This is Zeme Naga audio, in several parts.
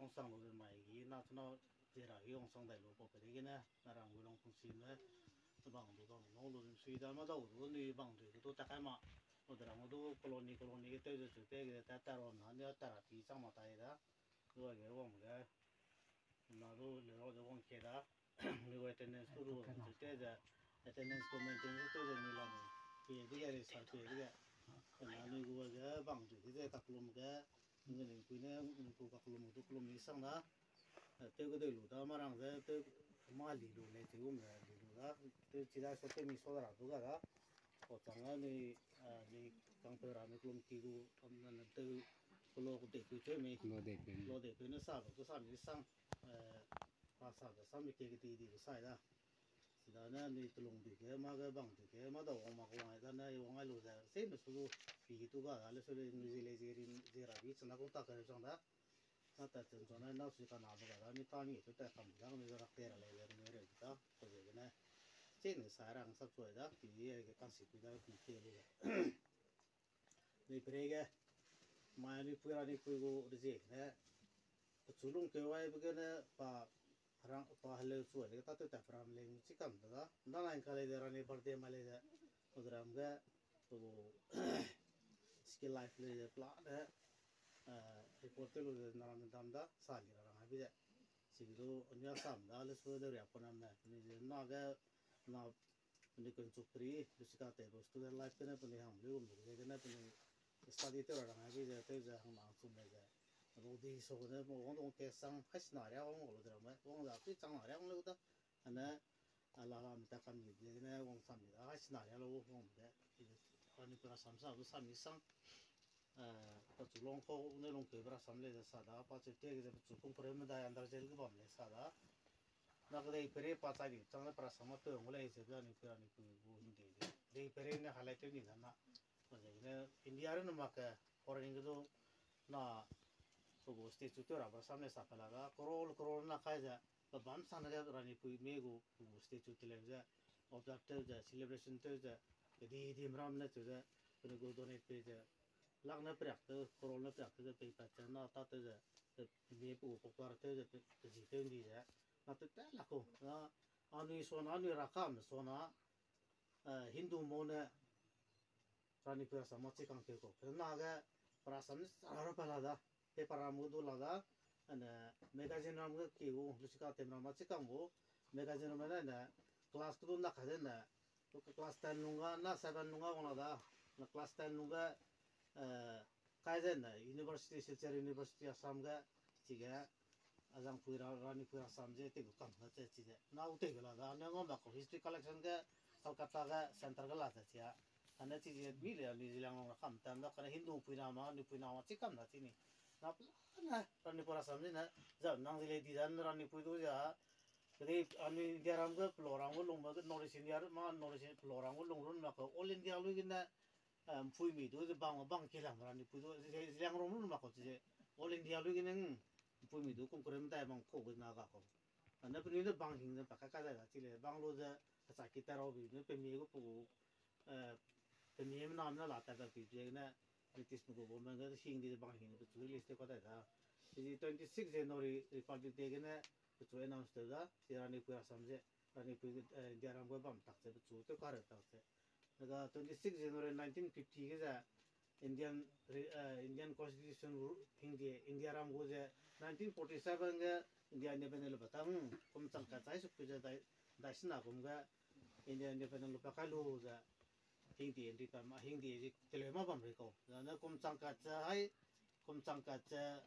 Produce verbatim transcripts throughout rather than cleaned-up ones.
Wangsang lu ze mai gi, na chuna zera gi wangsang dai lu pau pe degene, na rang gu long pung si ne, bang du bang nau lu sui da ma dau du ni bang du du ta kai ma. Ode rang du colony, colony ge tew ze chu te ge ta ta ro na, ni ta ra pi chang ma tai da. Lu ge wang ge, na du le ro de wang ke da. Ni gu attendance tu lu chu te ze, attendance tu maintain tu te ze ni la ni. Pe de ge, result pe de ge. Na ni gu ge bang du de ze kaklum ge, ni gu ni pui ne, ni gu kaklum du klum ni sang da. Eh, tew ge dei lu da, ma rang ze, tew ma li lu le, tew gum ze li lu da, tew chi da, so tew mi so da ra du ga da. Pau chang a ni, eh, ni kang pe ra ni klum ki gu, am, na, na, tew, kelo ku dei pui tew mi. Kelo dei pui. Kelo dei pui ne sa lu, tu sa mi sang, eh, pa sa de, sa mi ke ke di di du sai da. Sida ne ni telung di ke, ma ge bang di ke, ma dau wang ma wang ai da ne, wang ai lu ze, se me su lu, pi tu ga da, le su le, ni zi le zi rin, zi ra bi, chana kung ta ke chang da. Na ta chen chang na, na su ka na ba ga da, mi ta ni tu ta kam da, mi rak te ra le, le, mi re da, ko ze ne. Che ne sa rang sa choi da, pi ye ge kan si pi da, pi te lu. Ni pere ge, mai ni pui ra ni pui gu de ze ne. Pechu lung ke wai be ge ne, pa rang, pa heleu chu le, ta tu ta pram le, chi kam da da. Nda line ka le de, ra ni birthday ma le de. Program ge, tu skill life le de, pla de. Eh, report te lu de, na ram dam da, sa li ra rang ai bi de. Sigi du, nia sam da, le su de ria pa nam ne. Ni de, na ge, na, ni kun chuk pri, lu sika te, student life te ne, pe ni hang lu, lu de ne, pe ni study te ra rang ai bi de, te ze hang na chum le de. Ro di so ne, mo wang dong ke sang, hai scenario wang lu de ram, wang da, pi chang na ria wang lu da. Ane, ala la mta kam ni de ne wang sam ni da, hai scenario lo wang de. Ani pura sam sa, bu sam ni sang. Eh, pechu long kau ne long keu bra sam le de sa da, pa che te ge ze pechu kung pere me da under jail ge bam le sa da. Na ke dei pere pa chai di, chang le pura sam ma te wang le ze da ni pura ni pu bu hing de de. Dei pere ne halai te ni da na. Ko ze ne India re na ma ke foreign ge du na, ko gu statue te ra bra sam le sa pe la da. Crore crore na kai ze, Pe bam sang ne ge Ranipui me gu, gu statue teleu ze, observe tew ze, celebration tew ze, kedi di mram ne tew ze, pe ne gu donate pei ze, lak ne priak tew, crore ne priak tew ze, pei pat ze, na ta tew ze, pe me pe gu popular tew ze, pe, pe zi tew ndi ze, na tew tat la ku, na, anui sona, anui rakam sona, eh, Hindu mo ne, Ranipui rasam ma chikang keu kau. Pe na ge, pe rasam ne sa ra pe la da. Pe pe ram gu du la da. Ane, magazine ram ge ki gu, lusika tem ram ma chikang gu. Magazine ram ne, ne, class ke du na ka de ne. Class ten lung ga, na seven lung ga wang la da. Na class ten lung ge, eh, kai ze ne, university, Silchar University Assam ge, chige, Azangpui ra, Ranipui rasam ze tei gu kam ga ze chige. Na u tei gu la da, ne ngau ma kau history collection ge Kolkata ge center ge la ze chia. Ane chige mi le anui Zeliangrong ra kam tam da, kane Hindu pui na ma, anui pui na ma chi kam da chi ni. Na pla ne Ranipui rasam ze ne, za nang ze le di da ne Ranipui du za. Kede anui India ram ge pelo ram ge lung ma ge North East India ma North East pelo ram ge lung run ma kau All India lui ge ne, eh, mpuimi du ze bang, bang kilang Ranipui du, ze, ze, Zeliangrong lu ma kau ze, All India lui ge ne, mpuimi du kung kere medai bang kau ge na ga kau. Ane penui ne bang hing ze pa ka ka dai da chi le, bang lu ze, kacha ki ta rau bi, ne pemi gu pu, eh, pemi mena mena la ta da bi, ze ne, British me gu government ge hing di ze bang hing, pechu release te ka dai da. Chi twenty six January Republic Day ge ne, pechu announce te da, chi Ranipui rasam ze, Ranipui, eh, India ram ge bam tak ze, pechu te ka re tak ze. Daga twenty six January nineteen fifty ge ze Indian re-, eh, Indian Constitution ru-, hingde India ram gu ze nineteen forty seven ge India independent lu pa tang, kum chang ka chai suk pu ze dai, dai sina kum ge India independent lu pa kai lu ze hingde India pa ma hingde ze tele ma bam re kau. Zane kum chang ka chai, kum chang ka chai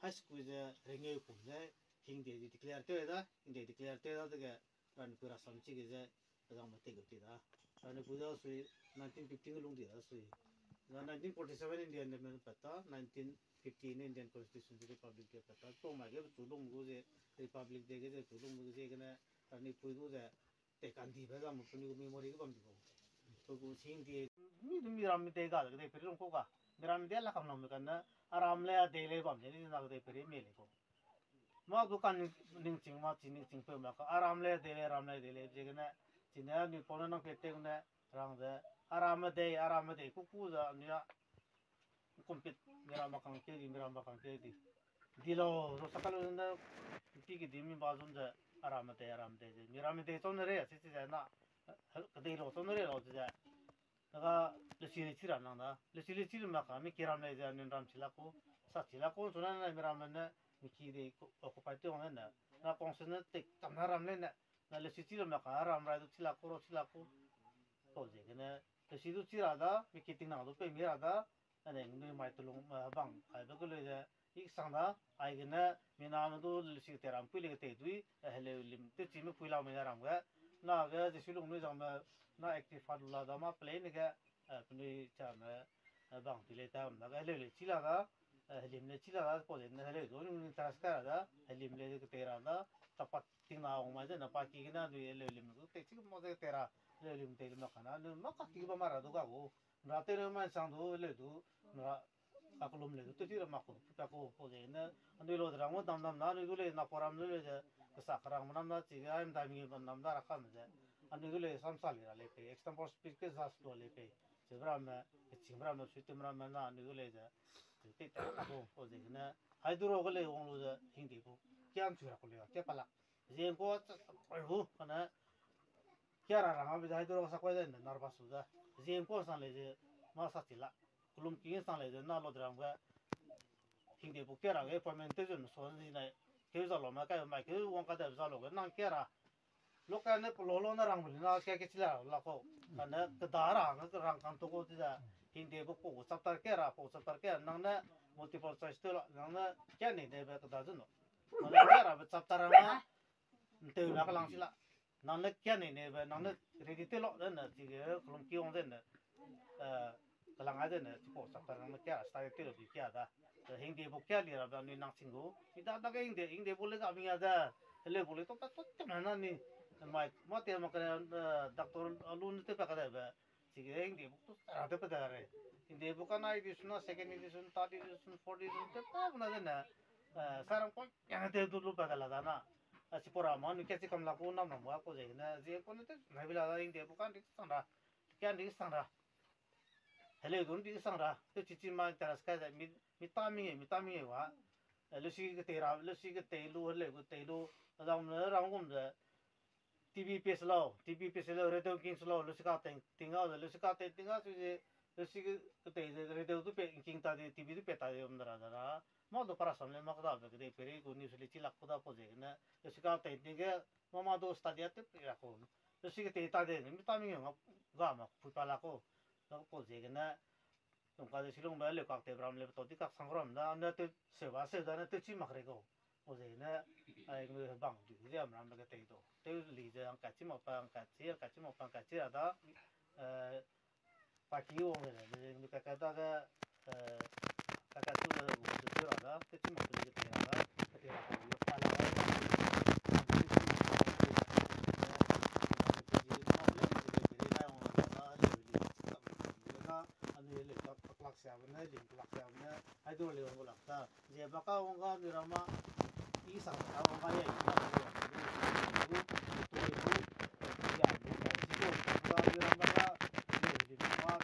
high school ze ringeu kum ze hingde ze declare te da, hingde declare te da dege Ranipui rasam chi ge ze, azang ma te gu ti da. Ranipui da sui, nineteen fifteen lung di da sui. Na nineteen forty seven Indian independent pat ta, nineteen fifty ne Indian Constitution Republic ge pat ta. Tau ma ge chu lung gu ze, Republic Day ge ze chu lung gu ze gene, Ranipui du ze, te kan di ba zang ma puni gu memory ge bam di gu. Pe gu sing di, mi du mi ram mi de ga, de peri lung ko ga. Mi ram mi de la kam lam kan na, aram le, de le bam de, ni na de peri me le ko. Ma du kan ning, ningching ma chi ningching peu ma ka, aram le de le, ram le de le, ziegene, chine anui pau ne nang pe teng ne, rang ze, aram me de, aram me de, ku ku ze, anui a, compete, mi ram ma kang ke di, mi ram ma kang ke di. Di lau, ro saka lu ne, pi kedi mi ba zun ze, aramme tei, aramme tei ze, mi ramme tei chau ne rei, a si chi ze na, kedei lau chau ne rei lau chi ze. Daga, lesi le chi ra nang da. Lesi le chi lu mak ka, mi ki ram lei ze, anui ram chi la ku, sa chi la ku, chu na ne, mi ram ne, mi ki dei, occupy tew wang ne, na council ne, tei, tam na ram lei ne, na lesi chi lu mak ka, ram rai du chi la ku, ro chi la ku. Pau ziegene, lesi du chi ra da, mi ki ting nang du pei mi ra da, ane, nui mai telung, eh, bang, kaibe ge lei ze, i sang da, aigene, mi name du lesi tei ram pui le tei dui, eh, heleu lim, tewchime pui lau mi ne ram ge, na ge, Jesu lung nui zangme, na active fa lu la da ma play ne ge, eh, penui chame, eh, bang ti lei ta, na ge heleu le chi la da, eh, helim le chi la da, pau ziegene heleu du, nui interest kai ra da, helim le ketei ra da, chapa ting na wang mai ze, na pa ki gene, nui heleu lim du, tei chi ma ze tei ra, heleu lim tei lu mak ka na, nui ma ka ki ba ma ra du ga gu, nra tew ne ma sang du, heleu du, nra, kakellum le du, tewchi ra mak ku, pa ku, pau ziegene, anui lo de rang dam dam na, anui du lei, na pau ram du lei ze, kesa kerang nam da, chi ge, ai mdai mi bam nam da, ra kam ze, anui du lei, samsa li ra lei pei, example speech ke zas lu lei pei, chebe ramme, kechîngbe ramme, suitem ramme na, anui du lei ze, tei ta na ku, pau ziegene, hai du ro ge lei wang lu ze, hingdei pu, kian chu ra ku lei, kia pa lak, zieng ku, hu, kane, kia ra rang a be ze, hai du ro sa koi ze, nervous su ze, zieng ku sang lei ze, ma sa chi la, kellum ki sang lei ze, na lo de ram ge, hingdei pu kia ra ge appointment tew zun so zi nai, keu za lau ma kai mai keu wang ka de za lau ge nang kia ra. Local ne pe lo lo ne rang bu na kia ke chi la la kau. Kane keda ra hangge rang kang tu kau chi ze. Hingdei pu pau chapter kia ra, pau chapter kia nang ne multiple choice tew la, nang ne kia nei nei be keda zun lo. Nang ne kia ra be chapter ra ma, ntew na kelang chi la. Nang ne kia nei nei be, nang ne ready tew la zene, chige kellum ki wang zene, eh, kelang ai zene, chipau chapter nang ne kia ra study tew lu bi kia da. Eh, hingdei pu kia li ra be anui nang ching gu. Mi da dage hingdei, hingdei pu le ga mi a ze. Heleu pu le to ta to te na na ni. Mai, ma te ma kane, eh, doctor alu ne tew pa ka de be. Chige hingdei pu to ra tew pa de re. Hingdei pu kane edition na, second edition, third edition, fourth edition tew pa na zene. Eh, sarang pa yang tew du lu pa de la da na. A chipau ra ma anui kia chi kam la ku nam ram ga ku ziegene. Zie ku ne tew nai bi la da hingdei pu kan di sang ra. Kia di sang ra. Heleu du di sang ra. Tew chi chi ma interest kai ze mi, mi ta mi, mi ta mi wa. Eh, lesi ketei ra, lesi ketei lu, heleu ketei lu. Azang ne rang gum ze. TV pie se lau, TV pie se lau, radio king se lau, lesi ka tei ting ga ze, lesi ka tei ting ga se ze, lesi ketei ze, radio du pie king ta de, TV du pie ta de, um da ra da ra. Ma du para sam le mak da be kedei peri gu news le chi lak ku da pau ziegene, lesi ka tei ting ge, ma ma du study a tew pia ku. Lesi ketei ta de, mi ta mi ga ma pui pa la ku. Da pau ziegene, Tungka ze silungbe leu kak tei bram le tau di kak sang ram da, ne tew seu ba seu da ne tew chi mak rei kau. Pau ziegene, ai, nui bang di ze am ram le ketei du. Tew li ze angkat chi mak pa, angkat chi, angkat chi mak pa, angkat chi ra da, eh, pa ki wang le, ne, nui kakat dage, eh, kakat tu le gu tew ra da, tew chi mak pe di ketei ra da, ketei ra kau le pa la da, anui le ka, kelak siabe ne, lim kelak siabe ne, hai du le wang gu lak ta. Zie ba ka wang ga mi ram ma, i sang ka wang ga ye, i ba, i tu, i tu, ya, i tu, ga mi ram ma ga, le, lim ma,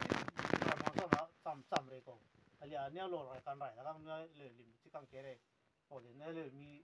ram ma ga, cham, cham rei kau. Alia, nia lo rai kan rai, la ga mi le, lim chi kang ke rei. Pau ziegene le mi,